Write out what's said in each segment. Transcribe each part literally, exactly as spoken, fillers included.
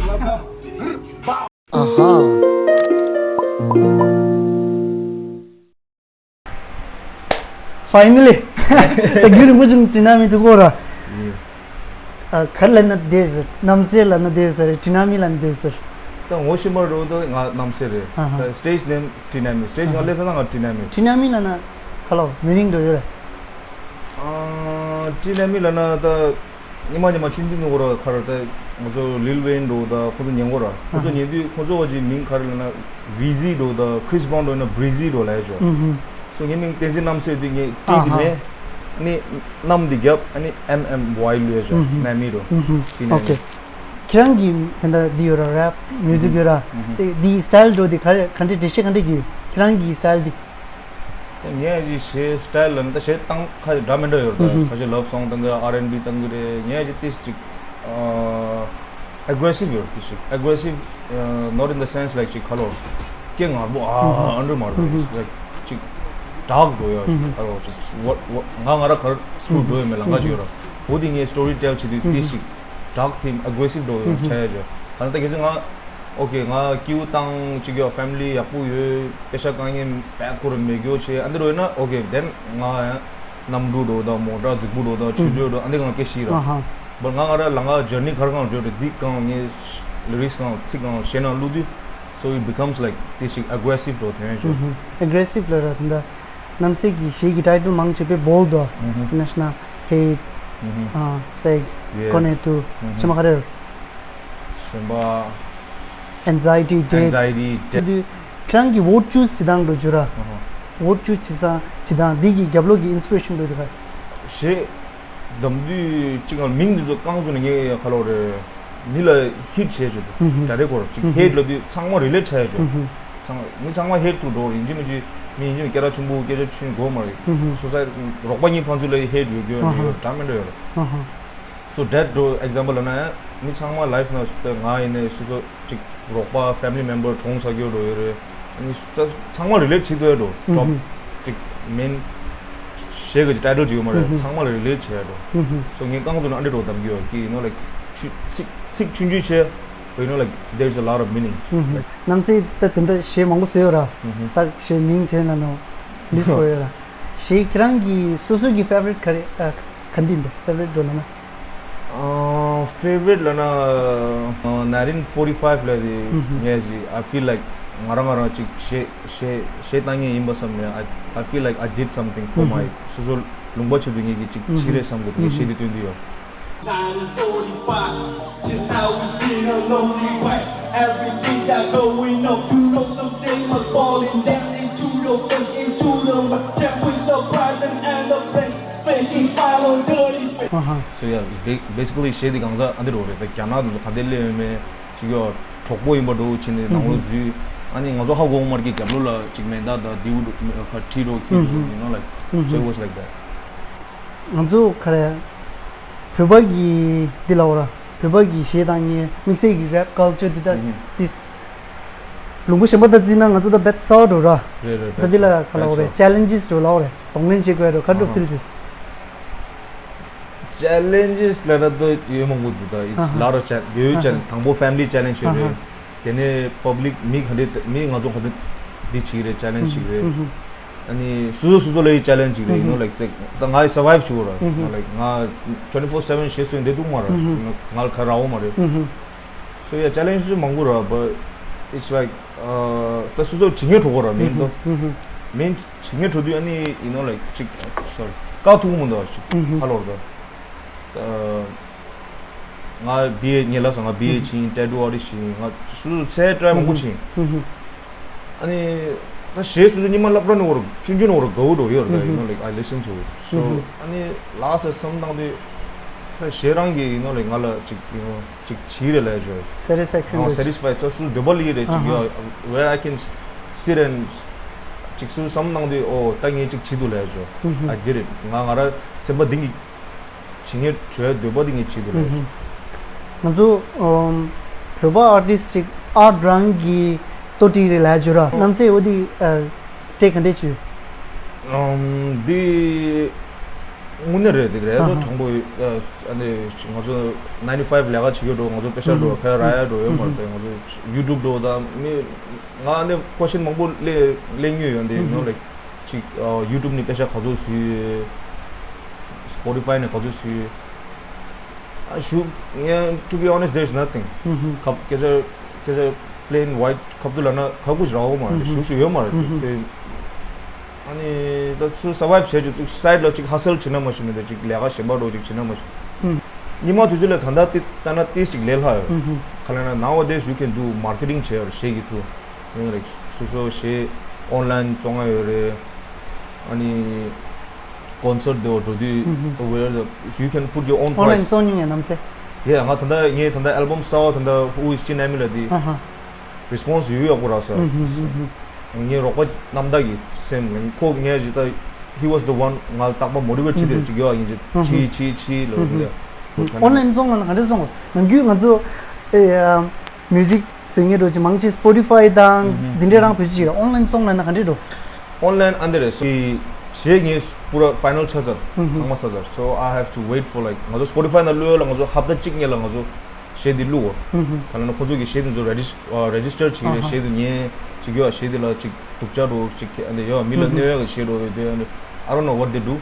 ཨ་ཧ། Finally. ད་རྒྱུན་རིང་པོ་ཅིག་དྲི་ན་མི་ཐུག་གོ་ར། ཨ། ག་རེ་ལབ་ན་བདེ་ཟེར། རྣམ་སྲས་ལབ་ན་བདེ་ཟེར། དྲི་ན་མི་ལབ་ན་བདེ་ཟེར། ད་ངོ་ཤེས་པ་རུ་ད་ང་རྣམ་སྲས་རེད། ཨ་ཧ། ད་stage name དྲི་ན་མི། stage ང་སླེབས་ས་ན་ང་དྲི་ན་མི། དྲི་ན་མི་ལབ་ན་ག་ལ་བ་meaning འགྲོ་ཡོད་རེད། ཨ། དྲི་ན་མི་ལབ་ན་ད་ཉི་མ་ཉི་མ་ཆུང་དུས་ནས་ཁོ་ར་ཁར་ད་ང་ཚོ་Lil Wayne འགྲོ་ད་ཁོ་ཚོ་ཉན་གོ་ར། ཁོ་ཚོ་ཨ་ཧ། ཉན་དུས་ཁོ་ཚོ་བ་ཅིག་མིང་ག་རེ་ལབ་ན་Weezy འགྲོ་ད་Chris Brown འགྲོ་ན་Breezy འགྲོ་ལབ་ཡ་ཅོ། ཨུ་ཧུ། སོ་ངའི་མིང་བསྟན་འཛིན་རྣམ་སྲས་དུས་ངས་ཏིག་གི་ཨ་ཧ། མེད། ནི་རྣམ་འདི་རྒྱབ་ཨ་ནི་M M Y ལུས་ཡ་ཅོ། ཨུ་ཧུ། ན་མི་འགྲོ། ཨུ་ཧུ། དྲི་ན་མི། Okay. ཁྱེད་རང་གི་དེ་འདྲ་འདི་ཡོད་ར། rap music ཡོད་ར། ཨུ་ཧུ། དེ་འདི་style འགྲོ་དེ་ག་རེ་ག་འདྲ་འགྲེལ་བཤད་ག་འདྲ་གི་ཡོད། ཁྱེད་རང་གི་style འདི། ངས་ཅིག་གཞས་style ལ་ད་གཞས་བཏང་ཁ་ཅིག་འདྲ་མི་འདྲ་ཡོད་རེད། ད་ཁ་ཤས་love song བཏང་གི་R and B བཏང་གི་རེད། ངས་ཅིག་ཏིས་ཅིག་aggressive ཡོད་རེད། ཏིས་ཅིག་aggressive, not in the sense like ཅིག་ཁ་ལོར་སྐད་ངར་པོ་ཨ་ཨ་འདྲ་མ་རེད། like ཅིག་dark འགྲོ་ཡ་ཁ་ལོར་ཅིག what what ང་ང་ར་གར་ཐུག་འགྲོ་ཡོད་མེད་ལང་ཀ་ཅིག་ཡོད་རེད། འོ་དེ་ངས་story tell བྱེད་དུས་ཏིས་ཅིག་dark theme aggressive འགྲོ་ཡོད་ཆ་ཡ་ཅིག་ག་ན་ད་གལ་སྲིད་ང་okay ང་སྐྱིད་པོ་བཏང་ཅིག་ཡོད། family ཡག་པོ་ཡོད། པེ་ཤ་དཀའ་ངལ་བས་ཁོ་ར་མེད་རྒྱུ་བྱས་ཨ་འདི་རུ་ཡོད་ན་okay then ང་ཡང་གནམ་གྲུ་འགྲོ་དང་མོ་ཊ་རྫིག་པོ་འགྲོ་དང་ཆུ་ཚོད་འགྲོ་ཨ་འདི་གང་སྐད་ཤེས་ར། ཨ་ཧ། but ང་ང་ར་ལ་ང་journey གར་གང་འགྲོ་རེད། འདི་གང་ངས་lyrics གང་ཚིག་གང་གཞས་ནང་བླུགས་དུས so it becomes like this ཅིག་aggressive འགྲོ་དོན་ཅིག aggressive ལ་ར་ད་ལྟ་རྣམ་སྲས་ཀྱི་གཞས་ཀྱི་title མང་ཆེ་བས་bold འདུག་ཨ་ཧ། ཡིན་ན་ཤི་ན་hate ཨ་ཧ། sex ཡེ་ཀོ་ནེ་ཏུ་ཨ་ཧ། ཆེ་མ་ག་རེ་ར། གཞན་པ། anxiety death anxiety death དུས་ཁྱེད་རང་གི་word choose བྱེད་སྟངས་འགྲོ་རྒྱུ་ར། ཨ་ཧ། word choose བྱེད་སྟངས་བྱེད་སྟངས་འདི་གི་རྒྱབ་ལོགས་ཀྱི་inspiration འགྲོ་དུས་ག་གཞས་བདམས་དུས་གཅིག་ག་མིང་འདི་ཚོ་རྐང་བཙུགས་ནས་ངས་ཁ་ལོ་རེད། མི་ལ་hit བྱས་བྱས་འདུག་ཨ་ཧ། direct ཁོ་ར་གཅིག་ཨ་ཧ། hate ལབ་དུས་ཚང་མ་relate བྱས་བྱས། ཨ་ཧ། ཚང་མ་མི་ཚང་མ་hate ཐུག་འགྲོ་རེད། ཡིན་གཅིག་མིན་གཅིག་མི་ཡིན་གཅིག་མིན་སྐད་གྲགས་ཆེན་པོ་སྐད་ཆ་ཆུང་དགོས་མ་རེད། ཨ་ཧ། སོ་སའི་རོགས་པ་གཉིས་ཕན་ཚུན་ལ་hate ཡོད་རྒྱུ་ཨ་ཧ། ཡོད་འདྲ་མི་འདྲ་ཡོད་རེད། ཨ་ཧ། so that འགྲོ་example ལབ་ན་ཡང་མི་ཚང་མ་life ནང་ད་ང་ཡིན་ནའི་སོ་སོ་གཅིག་རོགས་པ་family member གྲོངས་ཚར་རྒྱུ་འགྲོ་ཡོད་རེད། ཨ་ནི་ད་ཚང་མ་relate བྱེད་ཐུབ་ཡ་འགྲོ་ཨ་ཧ། drop གཅིག་main གཞས་གི་title གཅིག་ཡོད་མ་རེད། ཨ་ཧ། ཚང་མ་ལ་relate བྱེད་ཡ་འགྲོ་ཨ་ཧ། so ངས་རྐང་བཙུགས་ནས་ཨ་འདྲ་འགྲོ་གདམ་གི་ཡོད་ཀི you know like ཆུ་ཚིག་ཚིག་ཆུང་ཆུང་བྱས་but you know like there's a lot of meaning ཨ་ཧ། རྣམ་སྲས་ད་དེ་འདྲ་གཞས་མང་པོ་བཟོས་ཡོད་ར། ཨ་ཧ། ད་གཞས་མིང་དེ་ན་ནོ་list བར་ཡོད་ར། གཞས་ཁྱེད་རང་གི་སོ་སོ་གི་favorite ག་རེ་ཨ་ག་འདི་འདྲ་favorite འགྲོ་ན་ན། ཨ། favorite ལབ་ན་ཨ་nineteen forty-five ལབ་དེ་ཨ་ཧུམ། ངས་ཅིག I feel like ང་རང་ང་རང་ཅིག་གཞས་གཞས་གཞས་བཏང་མཁན་ཡིན་པ་བསམ་ནས། I I feel like I did something for my ཨ་ཧུམ། སོ་སོ་ལུང་པ་ཆེད་དུ་ངས་ཀྱི་ཅིག་ཨ་ཧུམ། བྱས་རེད་བསམ་གི་འདུག་ཨ་ཧུམ། གཞས་འདི་བཏོན་དུས་ཡོད། Nineteen forty-five, since now we've been a lonely way. Everything that going on, you know something was falling down into your face, into the mud. Then with the pride and the pain, making smile on dirty face. ཨ་ཧ། So yeah, ba- basically གཞས་འདི་གང་ཟག་ཨ་འདི་རོ་རེད། ད་རྒྱ་ནག་དེ་ཚོ་ག་འདྲ་སླེབས་ཡོད་མེད་ཅིག་ཡོད། གྲོགས་པོ་ཡིན་པ་འདྲ་བོ་བྱས་ནས་ནང་ལོགས་འཛུལ། ཨ་ནི་ང་ཚོ་ཧ་གོ་མ་རེད་ཀྱི་རྒྱབ་ལོགས་ལ་ཅིག་མེ་མདའ་དང་མདེའུ་འདྲ་ཁ་ཁྲིད་འགྲོ་ཁྱེར་འགྲོ། you know like so it was like that. ང་ཚོ་ག་རེ། བོད་པ་གི་འདི་ལ་འོ་ར། བོད་པ་གི་གཞས་དང་ངའི་དམིགས་བསལ་གྱི་rap culture འདི་དག་ཨ་ཧུམ། འདི། ལུང་པ་གཞན་པ་དང་བརྩིས་ན་ང་ཚོ་ད་རྦད་གསར་པ་འགྲོ་ར། རེད་རེད། ད་འདི་ལ་རྦད་ག་ལ་འོ་རེད། གསར། challenges འགྲོ་ལ་འོ་རེད། གདོང་ལེན་བྱེད་དགོས་ར་ག་འགྲོ། ཨ་ཧ། feel this? challenges ལབ་ན་ད་ཡོད་མང་པོ་འདུག་ད་it's ཨ་ཧ། lot of chal- ཡོད་ཨ་ཧ། challenge དང་པོ་family challenge ཡོད་ཨ་ཧ། རེད། དེ་ནས་public མི་ག་འདྲས་མི་ང་ཚོ་ག་འདྲས་འདི་བྱེད་ཀྱི་རེད། challenge ཞིག་རེད། ཨ་ནི་སོ་སོ་སོ་སོ་ལ་ཡི་challenge ཅིག་རེད། you know like ད་ང་ཡི་survive བྱེད་དགོས་ར། you know like ང་twenty four seven གཞས་བཟོས་བསྡད་འདུག་མ་ར། you know ང་ལ་ག་རག་འོང་མ་རེད། so yeah challenges མང་པོ་ར། but it's like ད་སོ་སོ་བྱེད་མཁན་གྲོགས་པོ་ར། མིན་ད་མིན་བྱེད་མཁན་གྲོགས་དུས་ཨ་ནི་you know like ཅིག sorry བཀག་ཐུབ་མི་འདུག་ཅིག་ཧ་ལོར་ད། ང་B A ངས་ལབ་སོང་། ང་B A ཕྱིན། tattoo artist ཕྱིན། ང་སོ་སོ་ཚད་try མང་པོ་ཕྱིན། ཨ་ནི་ད་གཞས་སོ་སོ་ཉི་མ་སློབ་གྲྭ་ནས་འོར་ཆུང་ཆུང་ནས་འོར་དགའ་བོ་འགྲོ་ཡོད་རེད། you know like I listen to it so ཨ་ནི་last དེ་བསམ་བཏང་དུས་ད་གཞས་རང་གི་you know like ང་ལ་ཅིག you know ཅིག་བྱིས་རེད་ལབ་ཡ་ཅིག satisfaction ཨ་རེད། satisfy ཚོ་སོ་སོ་འདོད་པ་ལ་ཡི་རེད་ཅིག་ཡོད། where I can sit and ཅིག་སོ་སོ་བསམ་བཏང་དུས་ཨོ་ད་ངས་ཅིག་བྱེད་འདུག་ལབ་ཡ་ཅིག I did it. ང་ང་ར་སེམས་པ་གཏིང་གི་བྱེད་ངེས་བྱོས་འདོད་པ་དེ་ངས་བྱེད་དགོས་རེད། ང་ཚོ་ཨམ་བོད་པ་artist ཅིག་art རང་གི་ཏོ་ཏི་རེད་ལབ་ཡ་ཅིག་ཡོད་ར། རྣམ་སྲས་འོ་དེ་ཨ་take ག་འདྲས་བྱོས། ཨམ་འདི་ དངོས་གནས་རེད། དེ་རེད། ཨ་ཧ། དྲང་པོ་ཨ་ནི་ང་ཚོ་nine to five ལས་ཀ་བྱེད་ཀྱི་འགྲོ། ང་ཚོ་པེ་ཤ་འགྲོ་ཁ་ར་ཡ་འགྲོ་ཡོད་མ་རེད། ང་ཚོ་YouTube འགྲོ་ད་མི་ང་ནི་question མང་པོ་སླེ་སླེ་མྱོང་ཡོད། འདི་you know like ཅིག་ཨ་YouTube ནས་པེ་ཤ་ག་ཚོད་བཟོས། Spotify ནས་ག་ཚོད་བཟོས། ཨ་ཞུ་ངས to be honest, there's nothing. ཁབ་སྐད་ཆ་སྐད་ཆ་plain white ཁབ་ཏུ་ལ་ན་ཁ་ཁུ་ར་འོ་མ་རེད། ཞུ་ཞུ་ཡོད་མ་རེད། དེ་ཨ་ནི་ད་ཚུར་survive བྱས་ཅིག་side ལ་ཅིག་hustle བྱེད་ན་མ་ཞུ་ནི་ད་ཅིག་ལས་ཀ་གཞན་པ་འགྲོ་ཅིག་བྱེད་ན་མ་ཞུ། ཉི་མ་དུས་ཚོད་ལ་ད་ལྟ་ཏི་ད་ན་ཏིས་ཅིག་ལས་སླ་ཡོད། ག་ལ་ན་nowadays you can do marketing བྱས་ཡོད་ཞེས་ཀྱི་ཐུ། ཡང་like སོ་སོ་གཞས་online བཙོང་ཡ་ཡོད་རེད། ཨ་ནི་concert དེ་འགྲོ་དུས་where the you can put your own price. Online བཙོང་མྱོང་ཡ་ནམ་སེ། Yeah, ང་ད་ལྟ་ངས་ད་ལྟ་album གསར་པ་ད་ལྟ Who is Chin Amy ལ་དེ་ཨ་ཧ། Response ཡོད་ཡག་པོ་རག་སོང་། ངའི་རོགས་པ་རྣམ་དག་གི་སེམས་ལ་ཁོ་ངས་ཇི་ལྟར he was the one ང་རྟག་པར་motivate བྱེད་དེ་ཅིག་ཡོད་ཡིན་ཅིག་ཅི་ཅི་ཅི་ལོ་ལོ། Online བཙོང་ལ་ག་འདྲ་བཙོང་གོ། ནམ་རྒྱུན་ང་ཚོ་ཨེ་music བཟོ་མཁན་འགྲོ་ཅིག་མང་ཆེ་Spotify དང་འདི་འདྲས་རང་བེད་སྤྱོད་ཀྱི་རེད། Online བཙོང་ལ་ན་ག་འདྲས་འགྲོ། Online ཨ་འདི་རེད། གཞས་ངས་པུ་ར་final ཆ་ཚར། ཚང་མ་ཆ་ཚར། So I have to wait for like ང་ཚོ་Spotify ནང་བླུགས་ཡོད་ལ་ང་ཚོ་ཧབ་ཏ་གཅིག་ཉལ་ལ་ང་ཚོ་གཞས་འདི་བླུག་གོ། ག་ལ་ན་ཁོ་ཚོ་གི་གཞས་འདི་ཚོ་regis- register བྱེད་ཀྱི་རེད། གཞས་འདི་ཉན་བྱེད་ཀྱི་ཡོད། གཞས་འདི་ལ་ཅིག་སྡུག་ཅག་འགྲོ་ཅིག་ཨ་འདི་ཡོད་མི་ལ་གནོད་ཡག་གི་གཞས་འགྲོ་ཡོད་དེ་ཨ་འདི། I don't know what they do,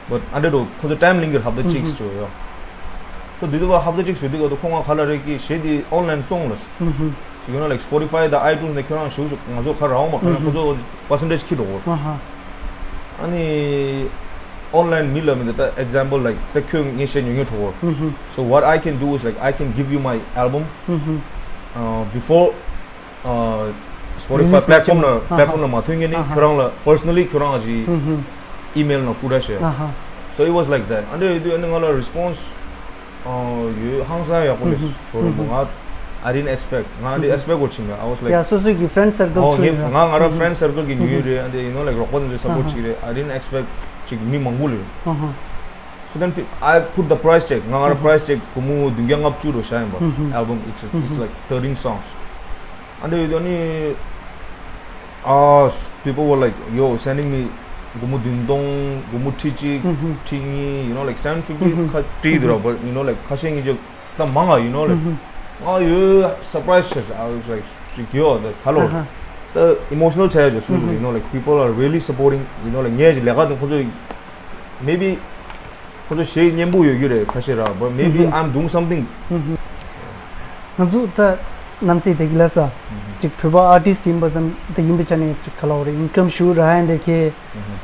but ཨ་འདི་འགྲོ་ཁོ་ཚོ་time ལིང་གི་ཧབ་ཏ་གཅིག་ཚོ་ཡོད། So འདི་དུས་ཁོ་ཧབ་ཏ་གཅིག་ཚོ་འདི་ག་དུ་ཁོ་ང་ག་ལ་རེད་ཀྱི་གཞས་འདི་online བཙོང་ལ། ཅིག་ཡོད་ན་like Spotify དང་iTunes ནས་ཁྱོད་རང་ཞུ་ཞུ་ང་ཚོ་ག་རང་མ་ཁོ་ཡང་ཁོ་ཚོ་percentage ཁྱི་འགྲོ་གོ། ཨ་ནི་online མི་ལ་མི་འདི་ད་example like ད་ཁྱོད་ངས་བཤད་ཉོ་ཉོ་འགྲོ་གོ། So what I can do is like I can give you my album uh, before uh, Spotify platform ལ་platform ལ་མ་ཐོན་ངེས་ནི་ཁྱོད་རང་ལ་personally ཁྱོད་རང་གི་email ནང་བསྐུར་ར་བྱས། So it was like that. ཨ་འདྲ་ཡོད་དུས་ཨ་ནི་ང་ལ་response ཡོད། ཧང་སང་ཡག་པོ་རེད། ཞོར་མོ་ང་I didn't expect. ང་འདི་expect གོ་ཆིན་ང་I was like ཡ་སོ་སོའི་གི་friend circle ཨོ་ཚོ་ངས་ཡིན་ང་ང་ར་friend circle གི་ཉུལ་རེད། ཨ་འདི་you know like རོགས་པ་འདི་ཚོའི་support ཅིག་རེད། I didn't expect ཅིག་མི་མང་པོ་རེད། So then pe- I put the price tag. ང་ང་ར་price tag སྒོར་མོ་བདུན་བརྒྱ་ལྔ་བཅུ་རུ་བཞག་ཡིན་པ། Album it's, it's like thirteen songs. ཨ་འདི་ཡོད་དུས་ཨ་ནི Ah, people were like, yo, sending me སྒོར་མོ་བདུན་སྟོང་། སྒོར་མོ་ཁྲི་གཅིག་ཁྲི་གཉིས you know like seven fifty ཁ་བྲིས་འདུག་ར། But you know like ཁ་ཤས་ངེས་ཅིག་ད་མང་ང་you know like ང་ཡོད་surprise བྱས། I was like ཅིག་ཡོད་ད་ཁ་ལོ་ད་emotional བྱས་ཡོད་ཅིག་སུ་སུ། You know like people are really supporting. You know like ངས་ཅིག་ལས་ཀ་དང་ཁོ་ཚོ་maybe ཁོ་ཚོ་གཞས་སྙན་པོ་ཡོད་རྒྱུ་རེད་ཁ་ཤས་ར། But maybe I'm doing something. ང་ཚོ་ད་ནམ་སྲིད་དེ་གི་ལ་ས་ཅིག་བོད་པ་artist ཡིན་པ་ཙམ་དེ་ཡིན་པའི་ཆ་ནས་ཅིག་ག་ལ་བ་རེད། Income ཞུ་ར་ཡན་དེ་ཁེ་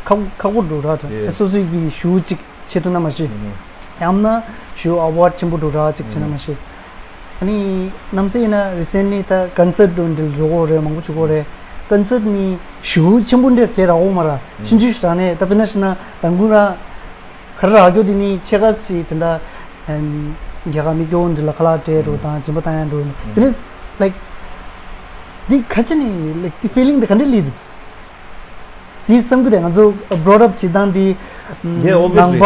ཁག་ཁག་པོ་འགྲོ་ར། ད་སོ་སོའི་གི་ཞུ་ཅིག་ཆེད་དུ་ན་མ་ཤེས། ཡང་ན་ཞུ་award ཆེན་པོ་འགྲོ་ར་ཅིག་བྱེད་ན་མ་ཤེས། ཨ་ནི་ནམ་སྲིད་ཡིན་ན་recently ད་concert འགྲོ་འདྲ་འགྲོ་གོ་རེད། མང་པོ་བྱུང་གོ་རེད། Concert ནི་ཞུ་ཆེན་པོ་འདྲ་ཁེ་ར་འོ་མ་ར་ཕྱིན་ཅི་ཞུ་ར་ནས་ད་དཔེར་ན་ཤི་ན་དང་གུ་ར། ག་རེ་རག་རྒྱུ་དེ་ནི་ཕྱེད་ཀ་ཞིག་དེ་འདྲ་རྒྱ་གར་མི་སྐྱོ་བོ་འདི་ལ་ཁ་ལག་སྤྲད་འགྲོ་དང་སྦྱིན་པ་བཏང་ཡ་འགྲོ་ནི་དེ་ནི་like འདི་ག་ཅི་ནི་like འདི་feeling འདི་ག་འདྲ་སླེབས་འདུག་འདི་བསམ་གི་དེ་ང་ཚོ་brought up བྱེད་སྟངས་འདི་Yeah, obviously. ནང་པ་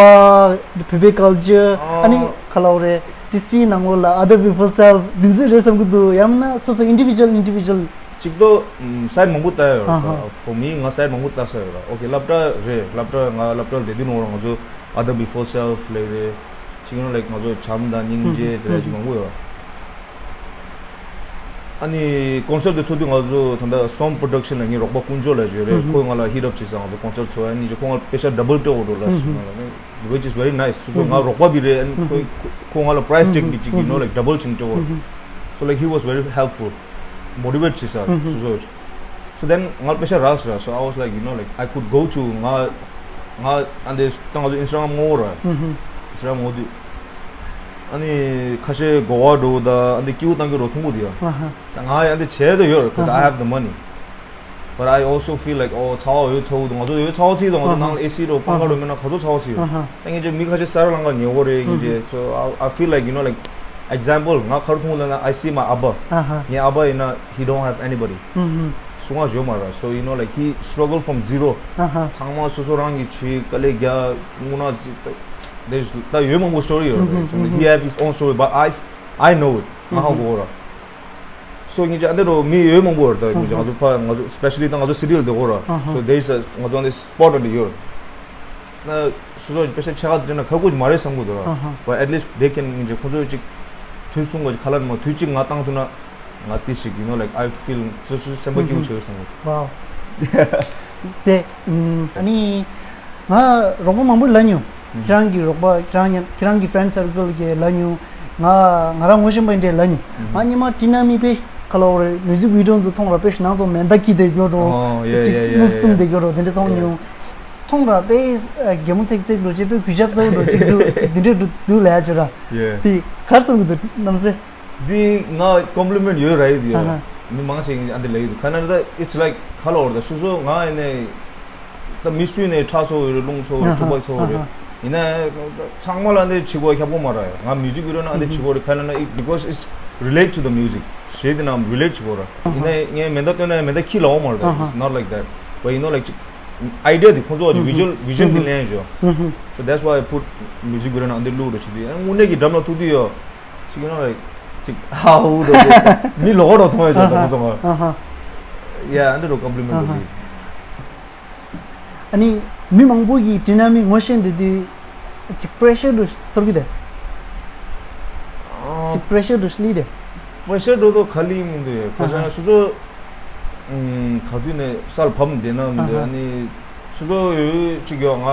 བོད་པའི་culture ཨ་ནི་ག་ལ་བ་རེད། This we ནང་ལོགས་ལ་other people self འདི་ཚོ་རེད་བསམ་གི་འདུག་ཡང་ན་སོ་སོ་individual individual གཅིག་ཏོ་side མང་པོ་ལྟ་ཡོད། ཨ་ཧ། For me ང་side མང་པོ་ལྟ་ས་ཡོད་ར། Okay སློབ་གྲྭ་རེད། སློབ་གྲྭ་ང་སློབ་གྲྭར་བསྡད་དུས་ནང་ལ་ང་ཚོ་other before self ལབ་རེད། ཅིག་ཡང་like ང་ཚོ་བྱམས་དང་སྙིང་རྗེ་དེ་འདྲ་ཅིག་མང་པོ་ཡོད། ཨ་ནི་concert དེ་ཚོགས་དུས་ང་ཚོ་ད་ལྟ་Som Production ལ་ངའི་རོགས་པ་དཀོན་མཆོག་ལབ་ཅིག་ཡོད་རེད། ཁོས་ང་ལ་hit up བྱས་ཙང་ང་ཚོ་concert ཚོགས་ཡ་ནི་ཅིག་ཁོ་ང་ལ་པེ་ཤ་double སྤྲད་འོ་འགྲོ་ལ་ཞིག་ང་ལ་ནི་which is very nice. སོ་སོ་ང་རོགས་པ་བི་རེད། ཨ་ནི་ཁོས་ཁོ་ང་ལ་price tag བི་ཅིག་you know like double ཅིག་སྤྲད་འོ། So like he was very helpful, motivate བྱས་ས་སོ་སོ། So then ང་ལ་པེ་ཤ་རག་ས་ར། So I was like you know like I could go to ང་ང་ཨ་འདི་ད་ང་ཚོ་Instagram ངོ་བོ་ར། Instagram ངོ་བོ་དུས་ཨ་ནི་ཁ་ཤས་གོ་བ་འགྲོ་ད་ཨ་འདི་སྐྱིད་པོ་བཏང་གི་རོ་ཐུང་པོ་དེ་ཡ། ད་ང་ཡ་འདི་བྱས་ད་ཡོད་ར། Cause I have the money. But I also feel like oh ཚ་བ་ཡོད་ཚ་བོ་འདུག་ང་ཚོ་ཡོད་ཚ་བོ་ཚིག་འདུག་ང་ཚོ་ནང་ལ་ཨེ་སི་རོ་པང་ཁ་རོ་མེད་ན་ག་ཚོད་ཚ་བོ་ཚིག་ཡོད། ད་ངས་ཅིག་མི་ཁ་ཤས་ས་ར་ལང་ཀ་ཉེ་བོ་རེད་ཡིན་ཅེ། So I, I feel like you know like example ང་ཁ་རུ་ཐུང་ལ་ན་I see my ཨ་ཕ། ངའི་ཨ་ཕ་ཡིན་ན་he don't have anybody. སུ་ང་ཞོ་མ་ར། So you know like he struggle from zero. ཚང་མ་སོ་སོ་རང་གི་ཆུའི་དཀའ་ལས་རྒྱག་དངོས་གནས་ད་ཡོད་མང་པོ་story ཡོད་རེད། He have his own story but I I know it. ང་ཧ་གོ་ར། So ངེད་ཅག་ཨ་འདི་རུ་མི་ཡོད་མང་པོ་ཡོད་རེད། ད་ངེད་ཅག་ང་ཚོ་ཕ་ང་ཚོ་especially ད་ང་ཚོ་city ལ་འདུག་གོ་ར། So there is a ང་ཚོ་འདི་spot འདི་ཡོད། ན་སོ་སོ་ཅིག་དཔེ་ཆ་ཆེ་ཁ་དེ་ན་ཁག་པོ་ཅིག་མ་རེད་བསམ་གི་འདུག་ར། ཨ་ཧ། But at least they can ཅིག་ཁོང་ཚོ་ཅིག་དུས་གསུང་ག་ཅིག་ཁ་ལག་མ་དུས་གཅིག་ང་བཏང་ཐུབ་ན་ང་དེ་ཞིག you know like I feel སོ་སོ་སེམས་པ་སྐྱིད་པོ་བྱེད་བསམ་གི་འདུག Wow. དེ་ཨ་ནི་ང་རོགས་པ་མང་པོ་ལབ་མྱོང་། ཁྱེད་རང་གི་རོགས་པ་ཁྱེད་རང་ཉམ་ཁྱེད་རང་གི་friend circle གི་ལབ་མྱོང་། ང་ང་རང་ངོ་ཤེས་པ་འདྲས་ལབ་མྱོང་། ང་ཉི་མ་དྲི་ན་མི་དཔེ་ཁ་ལོ་རེ་music video ཚོ་མཐོང་ར་དཔེ་ཞིག་ནང་ཚོ་མེ་མདའ་ཁྱི་དེ་གྱོ་རོ། Oh, yeah, yeah, yeah, yeah. ངུག་སྟོང་དེ་གྱོ་རོ་དེ་འདྲ་མཐོང་མྱོང་། མཐོང་ར་དཔེ་གད་མོ་ཚིག་ཚིག་འགྲོ་ཅེས་དཔེ་གུས་ཞབས་ཚ་བོ་འགྲོ་ཅིག་འདུག་དེ་འདྲ་འདུག་འདུག་ལབ་ཡ་ཅིག་ར། Yeah. དེ་གར་སོང་གི་འདུག་རྣམ་སེ། འདི་ང་compliment ཡོད་ར་ཡོད་ཡོད། ཨ་ཧ། མི་མང་ཞིག་ཨ་འདི་ལ་ཡོད་འདུག་ཁ་ན་ད་it's like ཁ་ལོ་བར་ད་སོ་སོ་ང་ཡིན་ནས་ད་མི་སུས་ནས་ཁྲག་ཚོ་ཡོད་རེད། རླུང་ཚོ་ཡོད་རེད། ཨ་ཧ། དྲུག་པ་ཚོ་ཡོད་རེད། ཨ་ཧ། ཡིན་ན་ཚང་མ་ལ་འདི་བྱེད་དགོས་ཁྱབ་དགོས་མ་ར་ཡོད། ང་music video ན་ཨ་འདི་བྱེད་དགོས་རེད་ཁ་ན་ན་it because it's relate to the music ཞེས་འདི་ན་relate བྱེད་དགོས་ར། ཡིན་ན་ངས་མེ་མདའ་སྟོན་ན་མེ་མདའ་ཁྱི་ལ་འོང་མ་ར། ཨ་ཧ། It's not like that. But you know like idea འདི་ཁོང་ཚོ་ཨ་ཅིག་visual vision འདི་ལེན་ཞོ། So that's why I put music video ན་ཨ་འདི་བླུག་ར་བྱེད་དུས་དངོས་གནས་ཀྱི་འགྲམ་ལ་ཐུག་དུས་ཡོད། ཅིག་ཡིན་ན་ཅིག་ཧ་ཧུ་རོ་མི་ལོག་རོ་མཐོང་ཡོད་ཅག་ད་ཁོ་ཚོ་ང་། ཨ་ཧ། ཡ་ཨ་འདི་རོ་compliment ཨ་ཧ། འདི། ཨ་ནི་མི་མང་པོ་གིས་དྲི་ན་མི་ངོ་ཤེས་འདི་དུས་ཅིག་pressure འདྲ་ཚོར་གི་དེ། ཅིག་pressure འདྲ་སླེབས་དེ། pressure འགྲོ་དོ་ག་ལི་མི་འདུག་ཡ། ཁ་སང་སོ་སོ་ག་དུས་ནས་སལ་བབ་བསྡད་ན་མི་འདུག་ཨ་ནི་སོ་སོ་ཡོད་ཅིག་ཡོད་ང་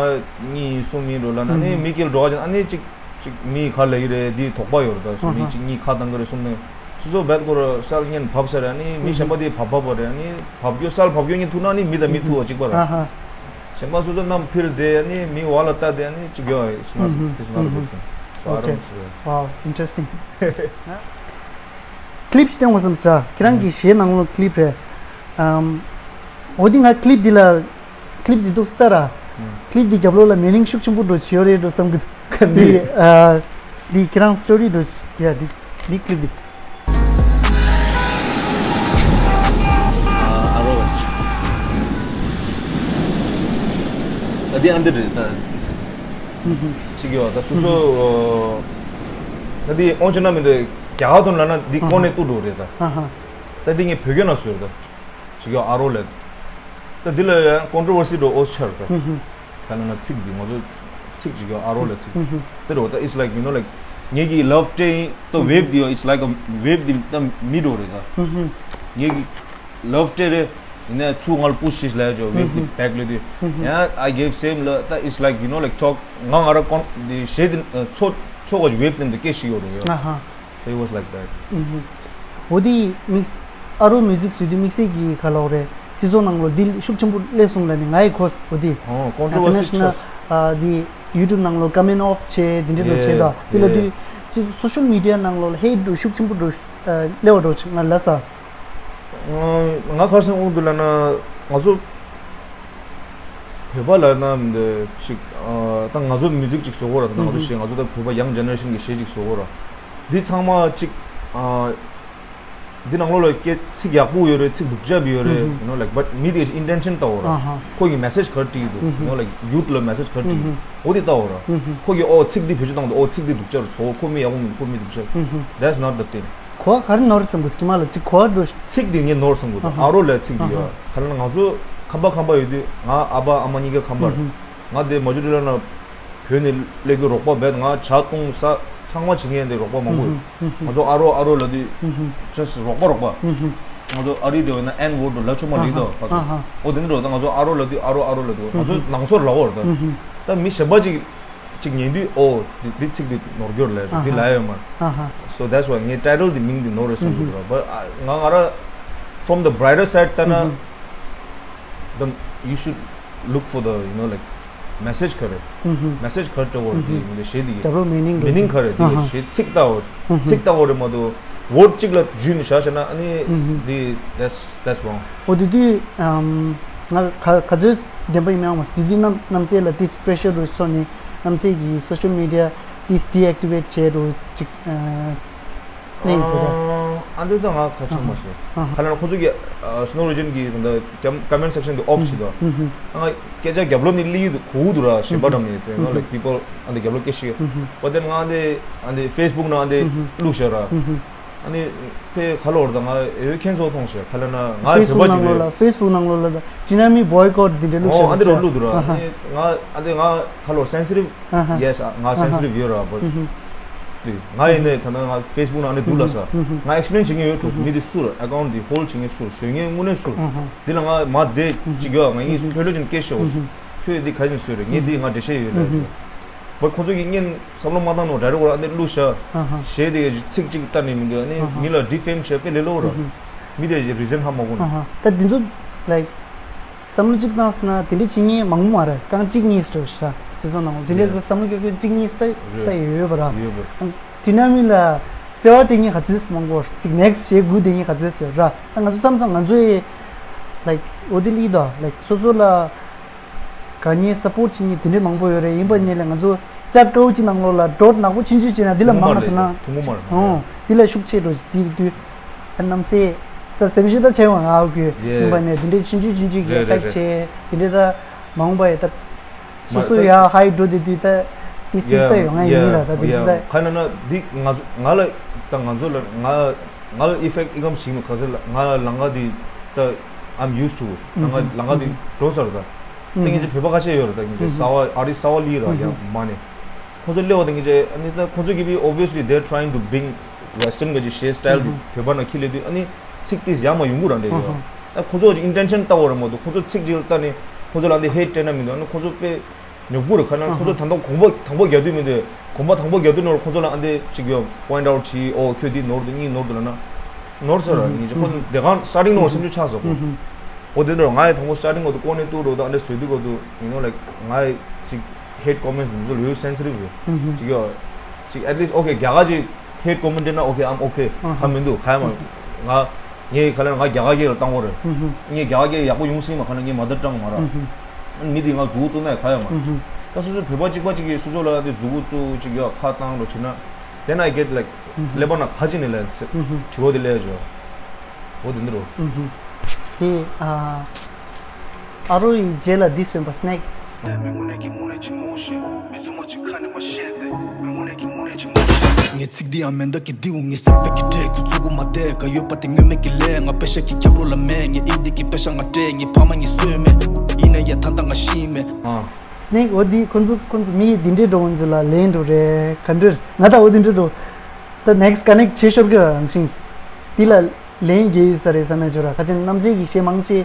གཉིས་གསུམ་ཡིན་འགྲོ་ལ་ན་ཨ་ནི་མི་སྐྱེལ་འགྲོ་བ་ཅན་ཨ་ནི་ཅིག་ཅིག་མི་ག་ལ་ཡི་རེད་འདི་དོགས་པ་ཡོད་རེད། ད་སོ་མི་ཅིག་གཉིས་ཁ་བཏང་གི་རེད་གསུམ་ནས་སོ་སོ་བད་ཀོ་ར་སལ་ཉན་བབ་ས་རེད། ཨ་ནི་མི་གཞན་པ་དེ་བབ་བབ་པ་རེད། ཨ་ནི་བབ་རྒྱུ་སལ་བབ་རྒྱུ་གཉིས་ཐུག་ན་ཨ་ནི་མི་དང་མི་ཐུག་པ་གཅིག་པ་རེད། གཞན་པ་སོ་སོ་རྣམས་ཕིར་དེ་ཨ་ནི་མི་བ་ལ་ལྟ་དེ་ཨ་ནི་ཅིག་ཡོད་ཨ་ཡི་སུ་ན་དེ་སུ་ན་རེད། དེ་ཀ་ཨ་རམ་སུ་རེད། Wow, interesting. clip ཞིག་སྟོན་དགོས་བསམ་ཟེར། ཁྱེད་རང་གི་གཞས་ནང་ལོགས་clip རེད། ཨམ། འོ་འདི་ང་clip འདི་ལ་clip འདི་འདུག་སྟ་ར། clip འདི་རྒྱབ་ལོགས་ལ་meaning ཤུགས་ཆེན་པོ་འགྲོ་ཡོད་རེད་འགྲོ་བསམ་གི་འདུག་འདི་ཨ། འདི་ཁྱེད་རང་story འགྲོ་ཡ་འདི་འདི་clip འདི། ཨ་རོ། ཨ་འདི་ཨ་འདི་རེད་ད། ཅིག་ཡོད་ད་སོ་སོ། ད་འདི་ཨོན་ཅི་ན་མི་འདུག་རྒྱ་གར་དུ་ལ་ན་འདི་ཀོ་ནས་ཏུ་འགྲོ་རེད་ད། ད་འདི་ངས་བོད་སྐད་ན་ཟེར་ད། ཅིག་ཡོད་ཨ་རོ་ལེ། ད་འདི་ལ་ཡང་controversy འགྲོ་ཨོ་ཆར་ད། ག་ན་ན་ཚིག་འདི་ང་ཚོ་ཚིག་ཅིག་ཡོད་ཨ་རོ་ལེ་ཚིག་དེ་རོ་ད་it's like you know like ངེད་ཀྱི་love སྤྲད་ཡིན་ད་wave འདི་ཡོད་it's like a wave འདི་ད་མི་འགྲོ་རེད་ད། ངེད་ཀྱི་love སྤྲད་རེད། ཡིན་ནའི་ཚུར་ང་ལ་push ཞིག་ལས་ཅོ་wave འདི་back ལ་དུས་ཡང་I gave same ལ་ད་it's like you know like talk ང་ང་ར་ཀོན་འདི་གཞས་འདི་ཚོ་ཚོ་ག་ཅིག་wave འདི་འདི་སྐད་ཞིག་ཡོད་རེད་ཡོད། So it was like that. འོ་དེ་mix ཨ་རོ་music studio mix གི་ག་ལོག་རེད། སྤྱི་ཚོགས་ནང་ལོ་འདི་ཤུགས་ཆེན་པོ་སླེབས་སོང་ལ་ནི་ང་ཡི་གོ་འོ་དེ། ཨོ་controversy international ཨ་དེ་YouTube ནང་ལོ་comment off བྱས་དེ་འདྲ་འགྲོ་བྱས་ད་དེ་ལ་དུས་སྤྱི་social media ནང་ལོ་hate འགྲོ་ཤུགས་ཆེན་པོ་འགྲོ་སླེབས་པ་འགྲོ་ང་ལ་ས། ང་ཁར་སང་དབང་དུ་ལ་ན་ང་ཚོ་བོད་པ་ལ་ན་འདི་ཅིག་ད་ང་ཚོ་music ཅིག་བཟོ་གོ་ར་ད་ང་ཚོ་གཞས་ང་ཚོ་ད་བོད་པ་young generation གི་གཞས་ཅིག་བཟོ་གོ་ར་འདི་ཚང་མ་ཅིག་འདི་ནང་ལོགས་ལ་སྐད་ཚིག་ཡག་པོ་ཡོད་རེད། ཚིག་སྡུག་ཅག་ཡོད་རེད། you know like but མི་དེ་intention ལྟ་བོ་ར་ཁོ་གི་message ག་རེ་སྤྲད་ཀྱི་འདུག you know like youth ལ་message ག་རེ་སྤྲད་ཀྱི་འདུག་འོ་དེ་ལྟ་བོ་ར་ཁོ་གི་ཨོ་ཚིག་འདི་བེད་སྤྱོད་བཏང་འདུག་ཨོ་ཚིག་འདི་སྡུག་ཅག་རེད། ཚོ་ཁོ་མི་ཡག་པོ་མི་འདུག་ཁོ་མི་སྡུག་ཅག that's not the thing. གོ་བ་ག་རེ་ནོར་བསམ་གི་འདུག་ཁྱི་མ་ལ་ཅིག་གོ་བ་འགྲོ། ཚིག་འདི་ངས་ནོར་བསམ་གི་འདུག་ཨ་རོ་ལ་ཚིག་འདི་ཡོད་ག་ལ་ན་ང་ཚོ་ཁམས་པ་ཁམས་པ་ཡོད་དུས་ང་ཨ་ཕ་ཨ་མ་གཉིས་ཀ་ཁམས་པ་རེད། ང་འདི་མ་ཇུ་ཊི་ལ་ན་བོད་ནས་སླེབས་རྒྱུ་རོགས་པ་བེད་ང་ཇ་བཏུང་ས་ཚང་མ་བྱེད་མཁན་འདི་རོགས་པ་མང་པོ་ཡོད། ང་ཚོ་ཨ་རོ་ཨ་རོ་ལབ་དུས་just རོགས་པ་རོགས་པ། ང་ཚོ་ཨ་རི་དེ་བས་ན་N word ལབ་ཆོག་མ་རེད་ད་ཕ་ཚོ། འོ་དེ་འདྲ་རོགས་ད་ང་ཚོ་ཨ་རོ་ལབ་དུས་ཨ་རོ་ཨ་རོ་ལབ་དུས་ང་ཚོ་ནང་ཚོར་ལབ་འོ་རེད་ད། ད་མི་གཞན་པ་ཅིག་ཅིག་ཉན་དུས་ཨོ་འདི་འདི་ཚིག་འདི་ནོར་གྱི་ཡོད་རེད་འདི་ལབ་ཡོད་མ་རེད། So that's why ངས་title འདི་མིང་འདི་ནོར་རེད་གསུང་གི་འདུག་ར། But ང་ང་ར་from the brighter side ལྟ་ན་the you should look for the you know like message ག་རེ། Message ག་རེ་འདྲ་བོ་རེད་འདི་ངས་གཞས་འདི་རྒྱབ་ལོགས་meaning རེད། Meaning ག་རེ་འདི་གཞས་ཚིག་ལྟ་བོ་ཚིག་ལྟ་བོ་རེད་མ་གཏོགས་word གཅིག་ལ་འཇུས་ནས་བཞག་བྱས་ན་ཨ་ནི་འདི་that's that's wrong. འོ་དེ་དུས་ང་ག་ག་ཚོད་བདེན་པ་ཡིན་མིན་ཡང་མ་དེ་དུས་རྣམ་རྣམ་སྲས་ལ་དེ་pressure རུ་ཚོར་ནས་རྣམ་སྲས་ཀྱིས་social media དེ་deactivate བྱས་རུ་ཅིག་གནས་ཡིན་ཟེར་རེད། ཨ་འདི་ད་ང་ཁ་ཆེ་མ་ཤེས། ཁ་ལ་ཁོ་ཚོ་གི་snow region གི་ད་comment section དེ་off བྱེད་དོ། ང་སྐད་ཆ་རྒྱབ་ལོགས་ནས་ལི་གོ་འདུག་ར་ཞིམ་པ་འགྲམ་ནས་དེ་ང་ལ་people ཨ་འདི་རྒྱབ་ལོགས་སྐད་ཤེས། But then ང་འདི་ཨ་འདི་Facebook ནང་འདི་བླུགས་བཞག་ར། ཨ་ནི་དཔེ་ཁ་ལོར་དང་ང་འོས་ཁྱེད་ཚོ་མཐོང་ཞེས་ཁ་ལ་ན་ང་བོད་པ་ཅིག་ཡོད། ཕེ་སི་བུག་ནང་ལོགས་ལ་ཕེ་སི་བུག་ནང་ལོགས་ལ་ད་ཅི་ན་མི་བོའི་ཀོཊ་འདི་འདྲ་བླུགས་ཨོ་ཨ་འདི་རོ་བླུགས་འདུག་ར། ཨ་ནི་ང་ཨ་འདི་ང་ཁ་ལོར་སེན་སི་ཊི་བི་ཡེ་སི་ང་སེན་སི་ཊི་བི་ཡོད་ར་བོ། ང་ཡིན་ནས་ད་ནང་ང་ཕེ་སི་བུག་ནང་ནས་འདུག་ལ་ས་ང་ཨེག་སི་པི་ལེན་བྱེད་མཁན་ཡོད་འགྲོ། མི་འདི་སུ་ར་ཨེ་ཀའུན་ཊི་འདི་ཧོལ་ཌ་བྱེད་མཁན་སུ་ར་བཟོས་མཁན་དངོས་གནས་སུ་ར། འདི་ལ་ང་མ་བསྡད་ཅིག་ཡོད། ང་ཡིན་ལྷོད་ལྷོད་ཅིག་སྐད་ཤོད། ཁྱོད་འདི་ག་ཅིག་བཟོས་རེད། ངས་འདི་ང་འགྲེལ་བཤད་ཡོད་ལ། བར་ཁོ་ཚོ་གིས་ངས་བསམ་བློ་མ་བཏང་ནོ་ཌའི་རེག་ཊ་ཨ་འདི་བླུགས་ཤག་ཨ་ཧ། གཞས་དེ་གའི་ཚིག་གཅིག་ལྟ་ནས་མི་འདུག་ཨ་ནི་ཨ་ཧ། མི་ལ་ཌི་ཕེམ་བྱས་དཔེ་ལས་སླ་པོ་ར། ཨ་ཧ། མི་དེ་གི་རི་ཛན་ཧ་མ་གོ་ནི། ཨ་ཧ། ད་འདི་ཚོ་ལའིཀ་བསམ་བློ་གཅིག་བཏང་ཟེར་ན་དེ་འདྲ་བྱེད་མཁན་མང་པོ་མ་རེད། རྐང་གཅིག་གཉིས་ཟེར་ཤག་སྤྱི་ཚོགས་ནང་ལ་དེ་འདྲ་ཡེ་གི་བསམ་བློ་འཁྱེར་མཁན་གཅིག་གཉིས་ད་རེད། ད་ཡོད་པ་ར། ཡོད་པ་རེད། དེ་ན་མི་ལ་བརྩེ་བ་སྤྲད་མཁན་ག་ཚོད་མང་པོ་ཅིག་ནེག་སི་ཊི་གཞས་དགུ་དེ་མཁན་ག་ཚོད་ཟེར་ར། ད་ང་ཚོ་བསམ་བསམ་ང་ཚོ་ཡི་ལའིཀ་འོ་དེ་ལི་དོ་ལའིཀ་སོ་སོ་ལ། ག་ཉེ་སཔོར་ཊི་བྱེད་མཁན་དེ་འདྲ་མང་པོ་ཡོད་རེད། ཡིན་པ་ནས་ལ་ང་ཚོ་ཅ་ཀའུ་ཅི་ནང་ལོགས་ལ་འགྲོ་ནག་པོ་ཆུང་ཆུང་བྱས་ན་འདི་ལ་མང་ང་ཐུབ་ན། ཐུང་ངུ་མ་རེད། ཨོ་འདི་ལ་ཤུགས་ཆེ་འགྲོ་དེ་དུས་ཨ་རྣམ་སྲས་ད་སེམས་ཤུགས་ད་ཆེ་བ་ང་ཨོ་ཁུ་ཡིན་པ་ནས་དེ་འདྲ་ཆུང་ཆུང་ཆུང་ཆུང་གི་རེད་ཨེ་ཕེག་རེད་ཆེ་དེ་འདྲ་ད་མ་འོངས་པ་ཡི་ད་སོ་སོ་ཡ་ཧའི་འགྲོ་དེ་དུས་ད་དེ་སིས་ད་ཡོང་ང་ཡིན་ར། ད་དེ་དུས་ད་ཁ་ན་ན་འདི་ང་ཚོ་ང་ལ་ད་ང་ཚོ་ལ་ང་། ང་ལ་ཨི་ཕེག་ཨི་ཀམ་ཞིག་མི་ག་ཚོད་ལ་ང་ལ་ལང་ཀ་དེ་ད་I'm used to ལང་ཀ་ལང་ཀ་དེ་འགྲོ་ས་རེད་ད། ད་ངེད་ཅག་བོད་པ་ཁ་ཤས་ཡོད་རེད། ད་ངེད་ཅག་གསར་པ་ཨ་རི་གསར་པ་ལི་ར་ཡ་མ་ནས་ཁོ་ཚོ་སླེབས་པ་ད་ངེད་ཅག་ཨ་ནི་ད་ཁོ་ཚོ་གིས་བི་obviously they're trying to bring western ག་ཅིག་གཞས་སི་ཊའིལ་དེ་བོད་པ་ནང་ཁྱི་སླེབས་དུས་ཨ་ནི་ཚིག་དེ་ཡ་མ་ཡོང་གི་ར་འདྲ་ཡོད། ད་ཁོ་ཚོ་གི་ཨིན་ཊེན་ཤན་ལྟ་བ་རེད་མ་གཏོགས་ཁོ་ཚོ་ཚིག་ཅིག་ལ་ལྟ་ནས་ཁོ་ཚོ་ལ་འདི་ཧེ་ཊི་སྤྲད་ན་མི་འདུག་ཨ་ནི་ཁོ་ཚོ་དཔེ། ཉོབ་གུ་རུ་ཁ་ན་ཁོ་ཚོ་ད་ལྟ་གོམ་པ་དང་པོ་རྒྱག་དུས་མི་འདུག་གོམ་པ་དང་པོ་རྒྱག་དུས་ནོར་ཁོ་ཚོ་ལ་ཨ་འདི་གཅིག་ཡོད་པོ་ཡིན་ཊི་ཨའུ་ཊི་བྱས། ཨོ་ཁྱོད་འདི་ནོར་འདུག་གཉིས་ནོར་འདུག་ལབ་ན་ནོར་ཚར་ར། ཉིན་ཅིག་ཁོ་བདེ་གང་སི་ཊར་ཊིང་ནོར་སེམས་ཤུགས་ཆག་སོང་ཁོ། འོ་དེ་འདྲ་ང་ཡི་དང་པོ་སི་ཊར་ཊིང་གོ་དུ་ཀོ་ནས་ཏུ་རོ་ད་ཨ་འདི་བཟོས་དུས་གོ་དུ་you know like ང་ཡི་གཅིག་ཧེ་ཊི་ཀོ་མེན་ཊི་འདི་ཚོ་ལོས་སེན་སི་ཊིབ་རེད། གཅིག་ཡོད་གཅིག at least okay རྒྱ་གར་གཅིག་ཧེ་ཊི་ཀོ་མེན་ཊི་ན་okay I'm okay ཧ་མི་འདུག་ག་ཡ་མ་ང་ངས་ག་ལ་ང་རྒྱ་གར་སྐད་ལ་བཏང་བ་རེད། ངས་རྒྱ་གར་སྐད་ཡག་པོ་ཡོང་སྲིད་མ་ག་ན་ངའི་མ་དར་ཊང་མ་ར། མི་འདི་ང་མཛུ་གུ་བཙུགས་ན་ག་ཡ་མ། ད་སོ་སོའི་བོད་པ་གཅིག་པ་གཅིག་གིས་སོ་སོ་ལ་འདི་མཛུ་གུ་བཙུགས་གཅིག་ཡོད་ཁ་བཏང་རོ་བྱེད་ན། Then I get like ཀླད་པ་ན་ག་ཅི་ནས་ལས་དྲི་བ་འདི་ལས་བྱོས། འོ་དེ་འདི་རོ། དེ་ཨ། ཨ་རོ་ཡི་རྗེས་ལ་འདི་གསོན་པ་སྣེག་ངས་ཚིག་འདི་ཡང་མེ་མདའ་གི་མདེའུ་ངས་སྲེག་པའི་གི་འདྲེ་ཁུ་ཚུགས་མ་བསྡད་ག་ཡོད་པ་དེ་དངོས་མེད་ཀྱི་ལས་ང་པེ་ཤ་གི་རྒྱབ་རོ་ལ་མེད། ངས་ཨིན་དི་གི་པེ་ཤ་ང་སྤྲད། ངས་ཕ་མ་ངས་གསོས་མེད། ཡིན་ན་ཡ་ད་ལྟ་ང་ཤི་མེད། སྣེག་འོ་འདི་ཁོ་ཚོ་ཁོ་ཚོ་མི་འདི་འདྲའི་འགྲོ་ཁོ་ཚོ་ལ་ལན་འགྲོ་རེད་ག་འདྲ་ང་ད་འོ་འདི་འདྲ་འགྲོ། ད་ནེག་སི་ཊི་ཀ་ནེག་ཊི་བྱེད་ཤོར་གི་རང་བཞིན་འདི་ལ། ལན་རྒྱག་ཡོད་ས་རེད་བསམ་ཡ་ཅོ་ར། ཁ་ཅན་རྣམ་སྲས་ཀྱི་གཞས་མང་ཆེ་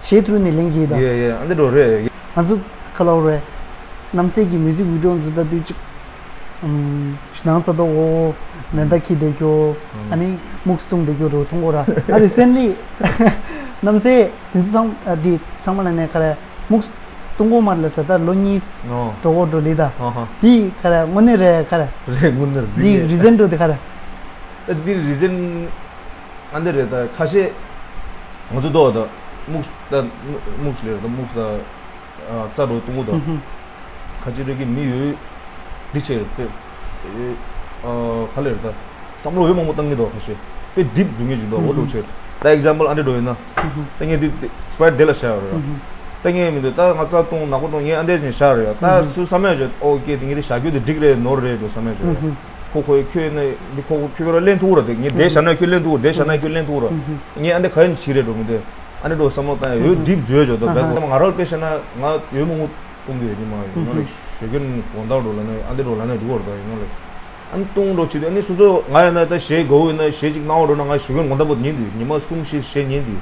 གཞས་ཐུར་ནས་ལན་རྒྱག་ཡོད་ད། ཡེ་ཡེ་ཨ་འདི་འགྲོ་རེད། ང་ཚོ་ཁ་ལོ་རེད། རྣམ་སྲས་ཀྱི་མིའུ་ཟིག་བི་ཌི་ཡོ་ཚོ་ལྟ་དུས་ཅིག་ཞི་ནང་ཚ་དོ་འོ་མེ་མདའ་ཁྱི་བསྡད་རྒྱོ། ཨ་ནི་མུག་སྟོང་བསྡད་རྒྱོ་རོ་མཐོང་གོ་ར། ཨ་རི་སེན་ལི་རྣམ་སྲས་དེ་ཚོ་ཚང་ཨ་འདི་ཚང་མ་ལ་ནས་ཁ་ར་མུག་སྟོང་གོ་མར་ལ་ས་ད་ལོ་གཉིས་འགྲོ་གོ་འགྲོ་ལི་ད། དེ་ཁ་ར་དངོས་གནས་རེད་ཁ་ར། རེད་དངོས་གནས་རེད། དེ་རི་ཛན་འགྲོ་དེ་ཁ་ར། ཨ་འདི་རི་ཛན། ཨ་འདི་རེད། ད་ཁ་ཤས་ང་ཚོ་ལྟོས་ད་མུག་ད་མུག་ལེ་རེད། ད་མུག་ད་རྩ་འགྲོ་གཏོང་གོ་ད་ཁ་ཅིག་རེ་གི་མི་ཡོད་འདི་ཆེ་རེད་པས། ག་ལེ་རེད། ད་བསམ་བློ་ཡོད་མང་པོ་བཏང་གི་འདུག་ཁ་ཤས་དཔེ་ཌིབ་འཛུལ་ངེས་ཅིག་འདུག་འོ་འགྲོ་ཆེ་རེད། ད་ཨེག་ཛམ་པལ་ཨ་འདྲ་འགྲོ་ཡོད་ན་ད་ངས་འདི་སི་པའེཊ་དེ་ལ་བཞག་ཡོད་རེད། ད་ངས་མི་འདུག་ད་ང་རྩ་གཏོང་ནག་པོ་གཏོང་ངས་ཨ་འདྲས་ཅིག་བཞག་རེད། ད་སུ་བསམ་ཡོད་ཅེ་ཨོ་ཀེ་དེ་ངས་འདི་བཞག་རྒྱུ་དེ་འགྲིག་རེད་ནོར་རེད་འགྲོ་བསམ་ཡོད་ཅེ་རེད། ཁོ་ཁོས་ཁྱོད་ནི་འདི་ཁོ་ཁོ་ཁྱོད་ར་ལེན་ཐུབ་ར། དེ་ངས་དེ་བཞག་ན་ཁྱོད་ལེན་ཐུབ་ར། དེ་བཞག་ན་ཁྱོད་ལེན་ཐུབ་ར། ངས་ཨ་འདི་ག་ཡིན་བྱེད་རེད་འགྲོ་མི་འདི་ཨ་འདི་འགྲོ་བསམ་བློ་བཏང་ཡོད་ཌིབ་འཛུལ་ཡོད་ཅོ་ད་བས་ང་ར་དཔེ་བཤད་ན་ང་ཡོད་མང་པོ་གཏོང་གི་ཡོད་ནི་མ་ཡོད་ནོ་ལེགས་ཞོད་ཀྱི་ནི་དགོང་དག་འགྲོ་ལ་ནི་ཨ་འདི་འགྲོ་ལ་ནི་འགྲོ་བར་ད་ཡོད་ནོ་ལེགས། ཨ་ནི་གཏོང་འགྲོ་བྱེད་དུས་ཨ་ནི་སོ་སོ་ང་ཡིན་ན་ད་གཞས་དགའ་བོ་ཡིན་ན་གཞས་གཅིག་སྣང་བ་འགྲོ་ན་ང་ཞོད་ཀྱི་དགོང་དག་པོ་ཉན་དུས་ཉི་མ་གསུམ་བཞི་གཞས་ཉན་དུས་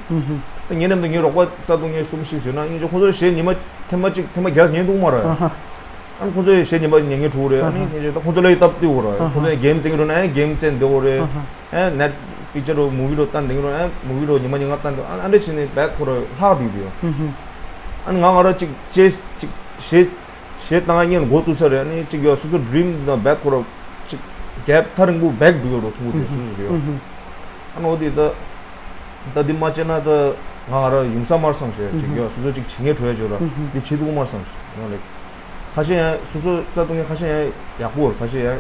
ད་ངའི་ནམ་དུ་ངའི་རོགས་པ་རྩ་ཐུག་ངའི་གསུམ་བཞི་ཟོས་ན་ཨ་ནི་ཁོ་ཚོ་གཞས་ཉི་མ་ཐེངས་མ་གཅིག་ཐེངས་མ་བརྒྱ་ཉན་འདུག་མ་ར། ཨ་ནི་ཁོ་ཚོས་གཞས་ཉན་པ་ཉན་མཁན་ཕྲུ་གུ་རེད། ཨ་ནི་ངས་ད་ཁོ་ཚོ་ལ་ཡི་སྟབས་བདེ་བོ་ར། ཁོ་ཚོས་གེམ་རྩེ་མཁན་འགྲོ་ན་ཨེ་གེམ་རྩེ་བདེ་བོ་རེད། ཨེ་ནེཊ་པིག་ཅར་རོ་མུ་ཝི་རོ་ལྟ་བདེ་མཁན་རོ་ཨེ་མུ་ཝི་རོ་ཉི་མ་ཉིན་ལྔ་ལྟ་བདེ་ཨ་ཨ་འདྲ་བྱས་ནས་བེག་ཁོ་ར་ལྷག་བསྡད་དུས། ཨ་ནི་ང་ང་ར་གཅིག་ཅེས་གཅིག་གཞས་གཞས་བཏང་ངས་འགོ་བཙུགས་ས་རེད། ཨ་ནི་གཅིག་ཡོད་སོ་སོ་ཌི་རིམ་དང་བེག་ཁོ་ར་གཅིག་གེབ་ཐག་རིང་པོ་བེག་འགྲོ་ཡོད་རོ་མཐོང་གི་དུས་སོ་སོ་ཡོད། ཨ་ནི་འོ་དེ་ད། ད་འདི་མ་བྱས་ན་ད་ང་ང་ར་ཡོང་ས་མར་བསམ་ཞེས་ཅིག་ཡོད་སོ་སོ་ཅིག་བྱེད་ངེས་བྲོས་ཡ་བྱོས་ར་འདི་བྱེད་ཐུབ་མར་བསམ་ཞེས་ཡང་ལེགས། ཁ་ཤས་ཡང་སོ་སོ་རྩ་གཏོང་མཁན་ཁ་ཤས་ཡང་ཡག་པོ་ར་ཁ་ཤས་ཡང་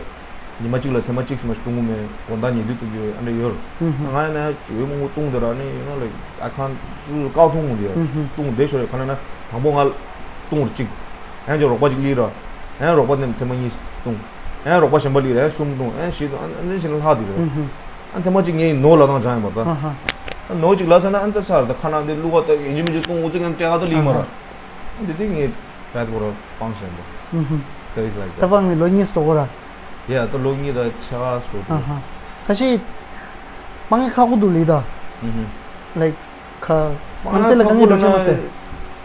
ཉི་མ་གཅིག་ལ་ཐེངས་མ་གཅིག་སུ་མ་ཞིག་གཏོང་གི་མེད་དགོང་དག་ཉལ་དུས་གཏོང་གི་ཡོད་ཨ་འདྲ་ཡོད་ར། ང་ཡང་ན་ཡང་ཡོད་མང་པོ་གཏོང་དེ་ར་ནི་ཡང་ལེགས་ཨ་ཁང་སོ་སོ་བཀག་ཐུབ་མོ་དེ་ཡང་གཏོང་བསྡད་ཤོར་ཡ་ག་ན་ན་དང་པོ་ང་གཏོང་ར་གཅིག་ཡང་ཅིག་རོགས་པ་གཅིག་སླེབས་ར་ཡང་རོགས་པ་ཐེངས་མ་གཉིས་གཏོང་ཡང་རོགས་པ་གཞན་པ་སླེབས་ར་ཡང་གསུམ་གཏོང་ཡང་བཞི་གཏོང་ཨ་འདྲ་བྱས་ན་ལྷག་དེ་ར། ཨ་ཐེངས་མ་གཅིག་ངའི་ནོར་ལ་དང་སྦྱང་ཡིན་པ་ད། ཨ་ཧ། ཨ་ནོར་གཅིག་ལ་ཟེར་ན་ཨ་ནི་ད་ཚར་ད་ཁ་ནང་དེ་བླུག་པ་ད་ཡིན་གཅིག་མིན་གཅིག་བཏུང་འུ་ཚོ་ཀྱང་སྤྲད་ག་ད་ལིང་མ་ར། ཨ་ཧ། ཨ་འདི་དེ་ངས་བད་པོ་ར་སྤང་བཞིན་པ། ཨུ་ཧུ། Things like that. ད་པང་ནི་ལོ་གཉིས་སྟོ་གོ་ར། Yeah ད་ལོ་གཉིས་ད་ཆ་ག་སྟོ་ཨ་དུ། ཧ། ཁ་ཤས་སྤང་ངེ་ཁག་པོ་འདུག་ལི་ད། ཨུ་ཧུ། Like ཁ་སྤང་ནམ་སེ་ལ་དཀའ་ངལ་འགྲོ་ཁྲེལ་མ་སེ།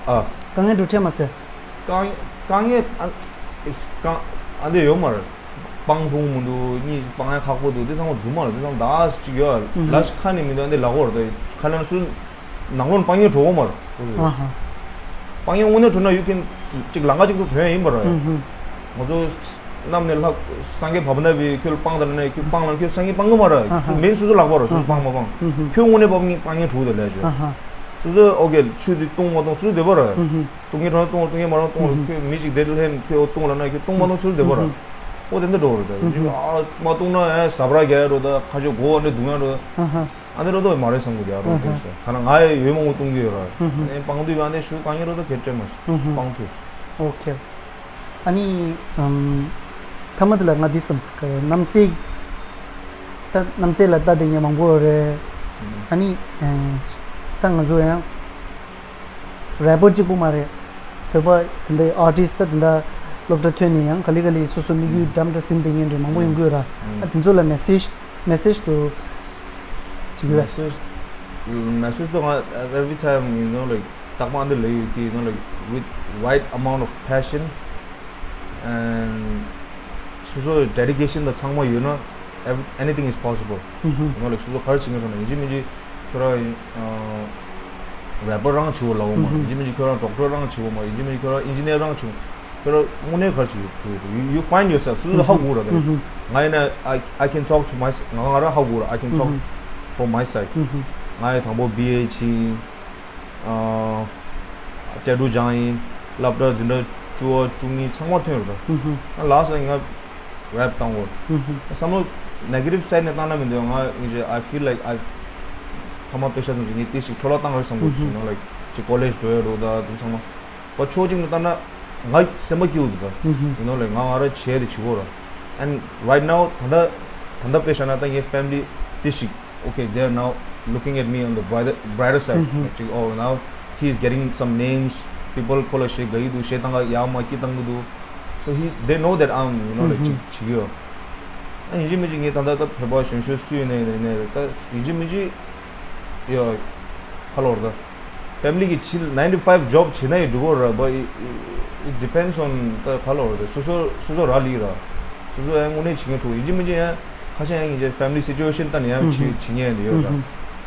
ཨ། དཀའ་ངལ་འགྲོ་ཁྲེལ་མ་སེ། དཀའ་དཀའ་ངལ་ཨ་དཀའ་ཨ་འདི་ཡོད་མ་རེད། སྤང་ཐུང་མི་འདུག་གཉིས་སྤང་ཡ་ཁག་པོ་འདུག་འདི་ཚང་མ་རྫུན་མ་རེད། འདི་ཚང་མ་ད་ཅིག་ཡོད་ཨ་ལ་ཞིག་ཁ་ནས་མི་འདུག་ཨ་འདི་ལག་པོ་རེད། ཁ་ལན་སུ་ནང་ལོགས་སྤང་ངེ་འགྲོ་གོ་མ་རེད། ཨ་ཧ། སྤང་ངེ་དངོས་གནས་འགྲོ་ན་ཡུ་ཀེན་ཅིག་ལང་ཀ་ཅིག་ཏུ་ཐོན་ཡ་ཡིན་པ་རེད། ཨུ་ཧུ། ང་ཚོ་གནམ་ནས་ལྷག་སངས་རྒྱས་བབ་ན་བི་ཁྱོད་སྤང་དང་ནས་ཁྱོད་སྤང་ལ་ཁྱོད་སངས་རྒྱས་སྤང་གི་མ་ར། ཨ་ཧ། སུ་མིན་སུ་སུ་ལག་པ་ར་སུ་སྤང་མ་སྤང་། ཨུ་ཧུ། ཁྱོད་དངོས་གནས་བབ་ངེ་སྤང་ངེ་གྲུ་དེ་ལས་བྱོས། ཨ་ཧ། སུ་སུ་ཨོ་ཀེ་ཆུ་དེ་བཏུང་མ་བཏུང་སུ་སུ་དེ་བ་ར། ཨུ་ཧུ། བཏུང་ངེ་གྲོང་བཏུང་བཏུང་ངེ་མ་ར་བཏུང་ཨུ་ཧུ། ཁྱོད་མི་ཅིག་དེ་ལྷན་ཁྱོད་བཏུང་ལ་ན་ཁྱོད་བཏུང་མ་བཏུང་སུ་སུ་དེ་བ་ར། ཨུ་ཧུ། ཨོ་དེ་འདྲ་འགྲོ་ར་ད། ཨུ་ཧུ། ཨ་མ་བཏུང་ན་ཨེ་ཟ་བྲ་རྒྱ་ཡ་འགྲོ་ད་ཁ་ཤས་མགོ་ཨ་འདྲ་བརྡུང་ཡ་འགྲོ་ད། ཨ་ཧ། ཨ་ནི་རོ་དོ་མ་རེད་བསམ་གི་ཡ་རོ་ཨ་ཧ། དེ་སོ་ཁ་ན་ང་ཡི་ཡོད་མང་པོ་གཏོང་གི་ཡོད་ར། ཨ་ཧ། ཨ་ནི་སྤང་དུས་ཨ་ནི་ཞུ་གང་ཡིན་རོ་དོ་ཁེ་ཏྲེ་མ་ཨ་ཧ། སྤང་དུས། ཨོ་ཁེ། ཨ་ནི་ཨམ། ཐ་མ་དེ་ལ་ང་འདི་བསམ་སི་ཀ་ཡ་རྣམ་སྲས། ད་རྣམ་སྲས་ལ་ལྟ་དེ་ངས་མང་པོ་རེད། ཨ་ནི་ཨེ། ད་ང་ཚོ་ཡང་རེ་པར་གཅིག་པུ་མ་རེད། བོད་པ་དེ་འདྲའི་ཨར་ཊིསི་ད་དེ་འདྲ་སློབ་གྲྭ་ཐོན་ནས་ཡང་ག་ལེ་ག་ལེ་སོ་སོ་དམིགས་ཡུལ་འགྲམ་འདྲ་ཟིན་བསྡད་མཁན་རེད་མང་པོ་ཡོང་གི་ཡོད་ར། ཨ་དེ་ཚོ་ལ་མེ་སེ་ཇི། Message to ཅིག་ཡོད། Message, message དུ་ང་every time you know like རྟག་པར་འདི་ལས་ཡོད་ཀྱི you know like with right amount of passion and སོ་སོ་dedication དང་ཚང་མ་ཡོད་ན every- anything is possible. ཨུ་ཧུ། you know like སོ་སོ་ག་རེ་བྱེད་ངེས་སོང་ན་ཡིན་གཅིག་མིན་གཅིག་ཁྱོད་རང་རེ་པར་རང་བྱེད་འོ་ལ་འོ་མ་ཡིན་གཅིག་མིན་གཅིག་ཁྱོད་རང་ཌོག་ཊར་རང་བྱེད་འོ་མ་ཡིན་གཅིག་མིན་གཅིག་ཁྱོད་རང་ཨིན་ཇི་ནེར་རང་བྱེད་འོ། ཁྱོད་རང་དངོས་གནས་ག་རེ་བྱེད་ཡོད་བྱེད་ཡོད། You- you find yourself སོ་སོ་ཧ་གོ་ར་དེ། ང་ཡིན་ན་I- I can talk to my- ང་ང་རང་ཧ་གོ་ར། I can talk for my side. ང་ཡི་དང་པོ་བི་ཨེ་ཕྱིན། སྐྱ་དྲུག་སྦྱངས་ཡིན། སློབ་གྲྭ་འཛིན་གྲྭ་བཅུ་བ་བཅུ་གཉིས་ཚང་མ་ཐོན་ཡོད་ར་དེ། ལ་སོ་ང་རེ་པར་བཏང་འོ། བསམ་བློ་negative side ནས་བཏང་ན་མི་འདོད། ང་ངི་I feel like I ཐ་མ་དཔེ་ཆ་ཚོ་ངས་ཏི་ཞིག་འཕྲོ་བརླག་བཏང་རེད་བསམ་གོ་you know like ཅིག་ཀོ་ལེཇ་འགྲོ་ཡ་རོ་ད་དེ་ཚང་མ། པ་ཕྱོགས་གཅིག་ནས་བལྟས་ན་ང་སེམས་པ་སྐྱིད་པོ་འདུག་ད། you know like ང་ང་རང་བྱས་དེ་བྱེད་དགོས་ར། And right now ད་ལྟ་ད་ལྟ་དཔེ་བཞག་ན་ད་ངའི་family དེ་ཞིག okay they are now looking at me on the brighter brighter side. ཅིག oh now he is getting some names, people ཁོ་ལ་ཞེ་དགའ་ཡི་འདུག་ཞེ་བཏང་ག་ཡག་མ་སྐྱིད་བཏང་གི་འདུག so he they know that I'm you know like ཅིག་བྱེད་ཀྱི་ཡོད། ཨ་ཡིན་གཅིག་མིན་གཅིག་ངས་ད་ལྟ་ད་བོད་པ་གཞོན་གཞོན་སུ་ཡིན་ནའི་ཡིན་ནའི་ད་ཡིན་གཅིག་མིན་གཅིག་ཡ་ཁ་ལོ་ར་ད། family གི་ཕྱི་nine to five job བྱེད་ན་ཡི་འགྲིག་གོ་ར། but it- it- it depends on ད་ག་ལོ་ར། སོ་སོ་སོ་སོ་ར་ལི་ར། སོ་སོ་ཡང་དངོས་གནས་བྱེད་མཁན་ཕྲུ་གུ་ཡིན་གཅིག་མིན་གཅིག་ཡང་ཁ་ཤས་ཡང་ཡིན་གཅིག་family situation ལྟ་ནས་ཡང་བྱེད་བྱེད་མཁན་ཡང་ཡོད་ར།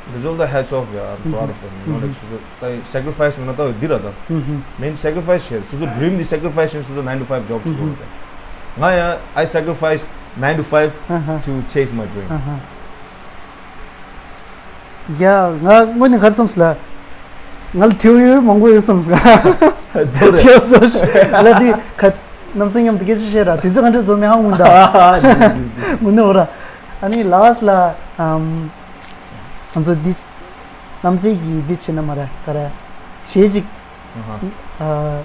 འདི་ཚོ་ལ་ད་hats off ཡ། I'm proud of them you know like སོ་སོ་ད་sacrifice མིན་ན་ད་འདི་ར་ད། main sacrifice བྱེད་སོ་སོ་dream འདི་sacrifice བྱེད་སོ་སོ་nine to five job བྱེད་གོ་ར། ད་ང་ཡང་I sacrifice nine to five to chase my dream. ཡ། ང་དངོས་གནས་ག་རེ་བསམ་སོང་ལ། ང་ལ་དྲི་བ་ཡོད་མང་པོ་ཡོད་བསམ་སོང་། དྲི་བ་བཟོ་ཤོག་ལ་དེ་ཁ་རྣམ་སེམས་མཉམ་དུ་སྐད་ཆ་བཤད་ར་དུས་ཚོད་ག་འདྲ་བཟོ་མེད་ཧ་མུན་ད། མུན་ནོ་ར། ཨ་ནི་ལ་སི་ལ་ཨམ། ང་ཚོ་འདི་རྣམ་སྲས་ཀྱིས་འདི་བྱེད་ན་མ་ར་ག་ར་གཞས་ཅིག་ཨ།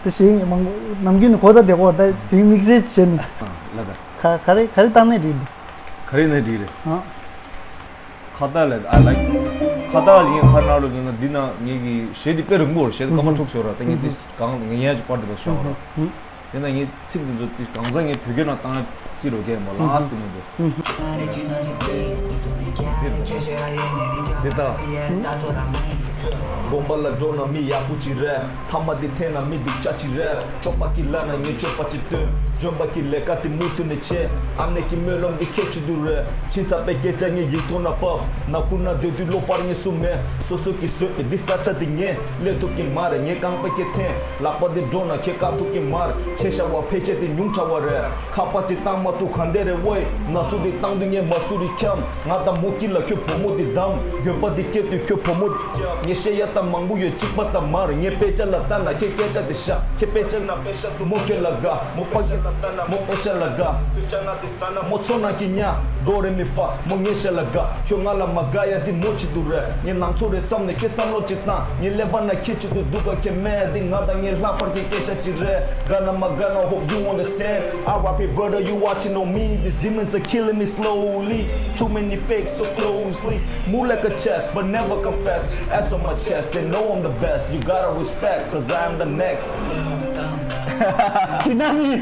དེ་གཞས་མང་པོ་ནམ་རྒྱུན་ནས་གོ་ད་བདེ་གོ་ད་དེ་དམིགས་བསལ་བྱས་ནས། ལ་ད། ག་ག་རེ་ག་རེ་བཏང་ནས་རེད། ག་རེ་ནས་རེད་རེད། ཨ། ཁ་བཏགས་ལས་I like ཁ་བཏགས་ཡིན་ཁ་ནང་ལོ་ན་འདི་ན་ངེད་ཀྱི་གཞས་འདི་དཔེ་རིང་པོ་རེད། གཞས་འདི་སྐར་མ་དྲུག་ཤོར་ར། ད་ངས་འདི་གང་ངས་ཡང་ཅིག་པར་འདི་ལ་ཤོག་ར། དེ་ན་ངས་ཚིག་འདི་ཚོ་འདི་གང་ཚང་ངས་བོད་སྐད་ནང་བཏང་རྩིས་རོ་རྒྱལ་མོ་ལ་ཨ་སྟེ་མི་འདུག་འདི་ལྟ། དགོན་པ་ལ་འགྲོ་ན་མི་ཡག་པོ་ཅིག་རེད། ཐ་མ་འདི་འཐེན་ན་མི་སྡུག་ཅག་ཅིག་རེད། སྤྱོད་པ་གི་ལ་ན་ངས་སྤྱོད་པ་ཅིག་སྟོན། འཇོན་པ་གི་ལས་ཀ་དེ་མུ་མཐུད་ནས་བྱེད། ཨ་མས་ཀྱི་སྨོན་ལམ་འདི་ཁྱད་ཆེ་དུ་རེད། ཕྱིན་ཚར་པའི་སྐད་ཆ་ངས་ཡིག་ཐོག་ན་ཕབ། ནག་ཁུག་ན་སྡོད་དུས་བློ་པར་ངས་སུ་མེད། སོ་སོ་གི་བཟོས་པའི་འདི་ས་ཆ་དེ་ངས་ལས་ཐུབ་ཀྱི་མ་རེད། ངས་རྐང་པ་སྐྱེ་འཐེན། ལག་པ་འདི་འགྲོ་ན་ཁྱེད་བཀག་ཐུབ་ཀྱི་མ་རེད། ཆེ་ཤ་བ་ཕལ་ཆེར་དེ་ཉུང་ཕྲ་བ་རེད། ཁ་པར་ཅིག་བཏང་མ་ཐུབ་ག་འདྲ་རེད་ཝེ། ན་སུ་དེ་བཏང་དུས་ངས་མ་སུ་རི་འཁྱམ། ང་དང་མོ་སྐྱིད་ལ་ཁྱོད་བུ་མོ་དེ་བདམས། འགྱོད་པ་དེ་སྐྱེ་དུས་ཁྱོད་བུ་མོ་དེ་རྒྱབ། བཤད་ཡ་ད་མང་པོ་ཡོད་གཅིག་པ་ད་མར། ངས་དཔེ་ཆ་ལ་ལྟ་ན་ཁྱེད་སྐད་ཆ་དེ་བཞག་ཁྱེད་དཔེ་ཆ་ན་དཔེ་ཆ་དུ་མོ་ཁྱེད་ལ་དགའ། མོ་དཔེ་ཆ་ལ་ལྟ་ན་མོ་དཔེ་ཆ་ལ་དགའ། མོ་ཚོ་ན་ཁྱེད་ཉ་དོ་རེ་མི་ཧྥ། མོ་ངའི་ཞལ་ལ་དགའ། ཁྱོད་ང་ལ་མ་དགའ་ཡ་དེ་མོ་ཆི་དུ་རེད། ངས་ནང་ཚོ་རེད་བསམ་ནས་ཁྱེད་བསམ་བློ་ཅིག་བཏང་། ངས་ཀླད་པ་ན་ཁྱེད་ཆི་དུ་འདུག་ག་ཁྱེད་མེད་དེ་ང་དང་ངའི་ལྷག་པར་གྱི་སྐད་ཆ་ཅིག་རེད། དགའ་ན་མ་དགའ་ན། Hope you understand. R I P brother, you watching on me. These demons are killing me slowly. Too many fakes so closely. Move like a chess, but never confess. Ass on my chest, they know I'm the best. You gotta respect, cause I am the next. Chinami.